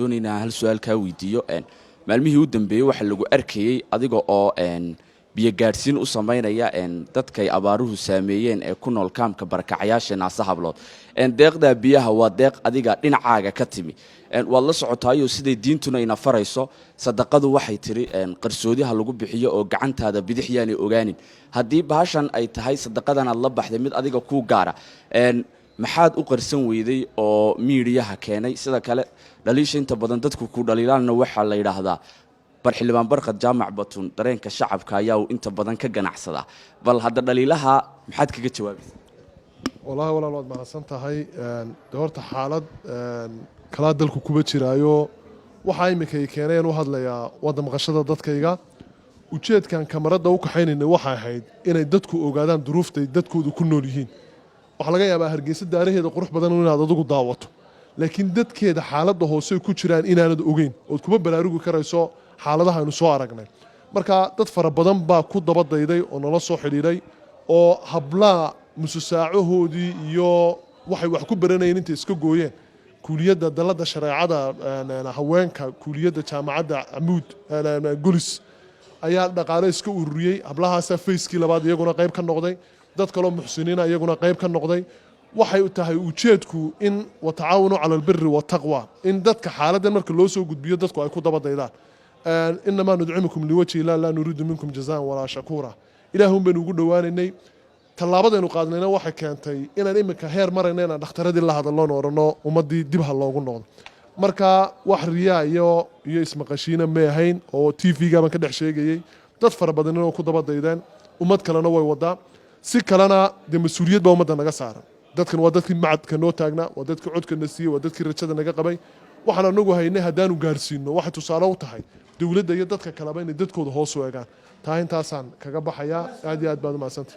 doonaynaa hal su-aal kaa weydiiyo. Maalmihii u dambeeyey waxaa lagu arkayey adiga oo biyo gaadhsiin u samaynaya dadkay abaaruhu saameeyeen ee ku nool kaamka barakacayaasha Naasa Hablood. Deeqdaa biyaha waa deeq adiga dhinacaaga ka timi. Waad la socotaayo siday diintuna ina farayso, sadaqadu waxay tidhi qarsoodiha lagu bixiyo oo gacantaada bidix yaanay ogaanin. Haddii bahashan ay tahay sadaqadan aad la baxday mid adiga kuu gaara, maxaad u qarsan weyday oo miidiyaha keenay? Sida kale dhaliisha inta badan dadku ku dhaliilaanna waxaa la yidhaahdaa bar Xildhibaan Barkhad Jaamac Batun dareenka shacabka ayaa uu inta badan ka ganacsadaa. Bal hadda dhaliilaha maxaad kaga jawaabaysa? Wallaahi walaal, waad mahadsan tahay. De horta xaalad kalaa dalku kuba jiraayo. Waxaa iminka ay keeneen u hadlayaa waa damqashada dadkayga. Ujeedkan kamarada u kaxaynaynay waxay ahayd inay dadku ogaadaan duruuftay dadkoodu ku nool yihiin. Waxaa laga yaabaa Hargeysa daaraheeda qurux badan inaad adigu daawato, laakiin dadkeeda xaaladda hoose ku jiraan inaanad ogeyn ood kuma baraarugi karayso xaaladaha aynu soo aragnay. Marka dad fara badan baa ku daba dayday oo nala soo xidhiidhay oo hablaa mususaacahoodii iyo waxay wax ku baranayeen intay iska gooyeen kuuliyadda dalladda shareecada haweenka, kuuliyadda jaamacadda Camuud Golis ayaa dhaqaale iska ururiyey. Hablahaasaa phase-kii labaad iyaguna qayb ka noqday, dad kaloo muxsiniina iyaguna qayb ka noqday. Waxay tahay ujeedku in وتعاونوا على البر والتقوى, in dadka xaaladdan marka loo soo gudbiyo dadku ay ku daba daydaan. إنما نطعمكم لوجه الله لا نريد منكم جزاء ولا شكورا. Ilaahun baynu ugu dhowaanaynay. Tallaabadaynu qaadnayna waxay keentay inaan iminka heer marayna inaan dhakhtaradii la hadalloon, odhanno ummaddii dib ha loogu noqdo. Marka wax riyaa iyo ismaqashiina may ahayn oo TV-ga baan ka dhex sheegayey. Dad fara badanina oo ku daba daydeen, ummad kalena way wadaa. Si kalena dee mas-uuliyad baa ummadda naga saaran. Dadkan waa dadkii macadka noo taagnaa, waa dadkii codka na siiyey, waa dadkii rajada naga qabay. Waxaan anagu haynay haddaanu gaarsiino, waxay tusaale u tahay dowladda iyo dadka kaleba inay dadkooda hoos u egaan. Taa intaasaan kaga baxayaa. Aad iyo aad baad u mahadsantay.